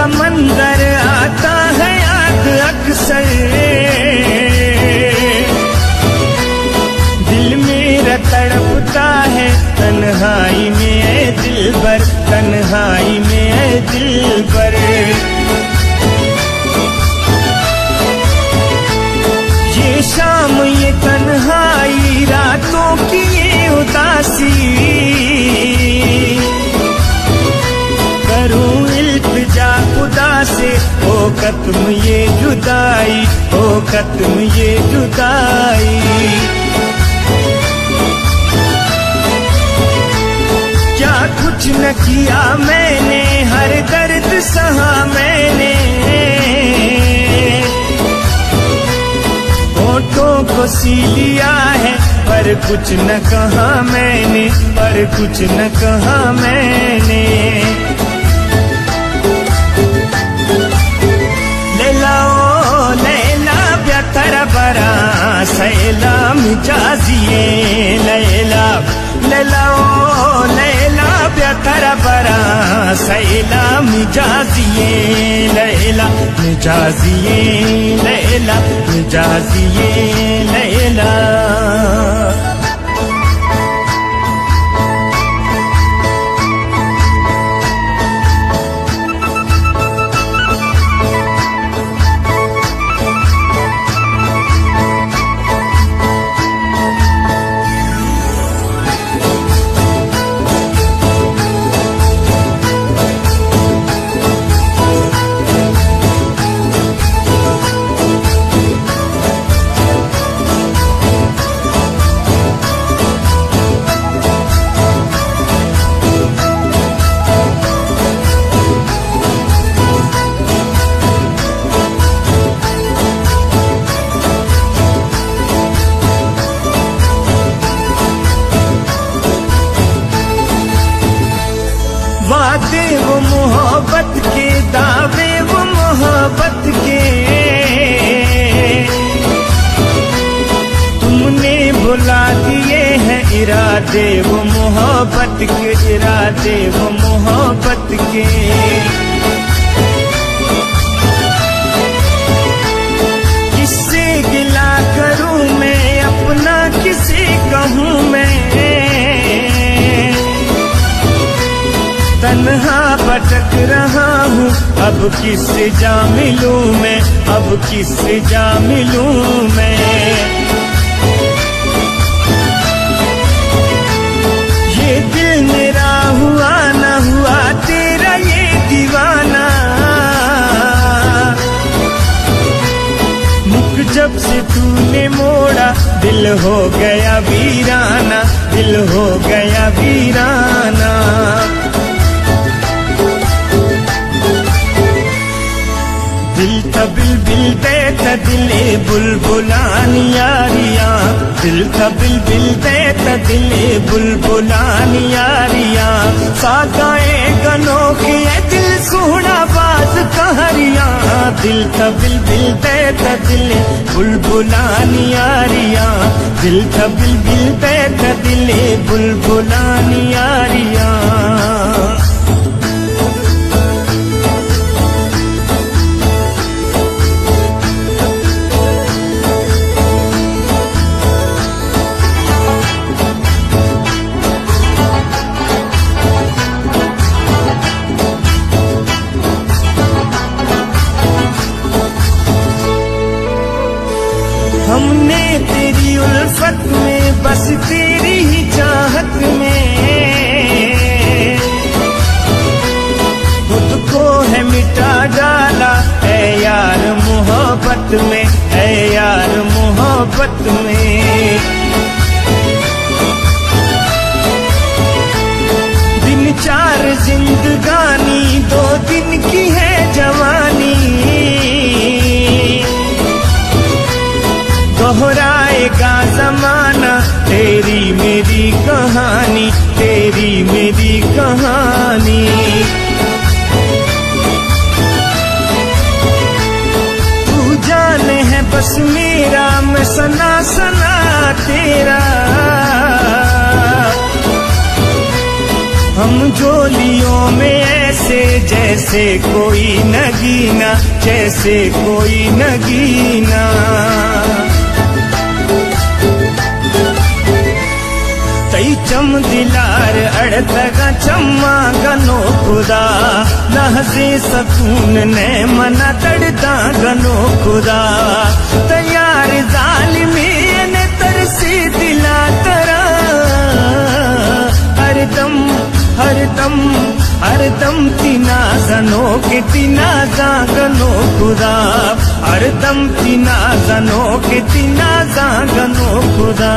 منظر آتا ہے یاد اکثر، دل میرا تڑپتا ہے تنہائی میں اے دلبر، تنہائی میں اے دلبر۔ یہ شام، یہ تنہائی، راتوں کی یہ اداسی، کروں التجا خدا سے، ہو ختم یہ جدائی، ہو ختم یہ جدائی۔ کیا کچھ نہ کیا میں نے، ہر درد سہا میں نے، ہونٹوں کو سی لیا ہے، پر کچھ نہ کہا میں نے، پر کچھ نہ کہا میں نے۔ لیلا او لیلا، بیا ترا براں سیلا، مجازی ایں لیلا۔ لیلا او لیلا، بیا ترا براں سیلا، مجازی ایں لیلا، مجازی ایں لیلا، مجازی ایں لیلا۔ وعدے وہ محبت کے، دعوے وہ محبت کے، تم نے بھلا دیے ہیں ارادے وہ محبت کے، ارادے وہ محبت کے۔ کس سے گلہ کروں میں، اپنا کسے کہوں میں، تنہا بھٹک رہا ہوں، اب کس سے جا ملوں میں، اب کس سے جا ملوں میں۔ یہ دل میرا ہوا نہ ہوا تیرا یہ دیوانہ، مک جب سے تو نے موڑا، دل ہو گیا ویرانہ، دل ہو گیا ویرانہ۔ دل تھا بلبل، دے تھا دل ءِ بلبلانی یاریاں۔ دل تھا بلبل، دے تھا دل ءِ بلبلانی یاریاں۔ ساگائیں گنوکے اے دل سوہنا باز کہریاں۔ دل تھا بلبل، دے تھا دل ءِ بلبلانی یاریاں۔ دل تھا بلبل، دے تھا دل ءِ بلبلانی یاریاں۔ ہم نے تیری الفت میں، بس تیری ہی چاہت میں، خود کو ہے مٹا ڈالا، اے یار محبت میں، اے یار محبت میں۔ دن چار زندگانی، دو دن کی ہے جوانی، دوہرائے گا زمانہ تیری میری کہانی، تیری میری کہانی۔ تو جان ہے بس میرا، میں ثنا ثنا تیرا۔ ہم جولیوں میں ایسے جیسے کوئی نگینا، جیسے کوئی نگینا۔ تئی چم دلار اڑتگاں چماں گنو خدا، لحظے سکون نے منا تڑداں گنو خدا۔ تیار ظالمی نے ترسی دلا ترا، ہر دم، ہر دم، ہر دم تینا زنو کہ تینا زاں گنو خدا، ہر دم تینا زنو کہ تینا زاں گنو خدا۔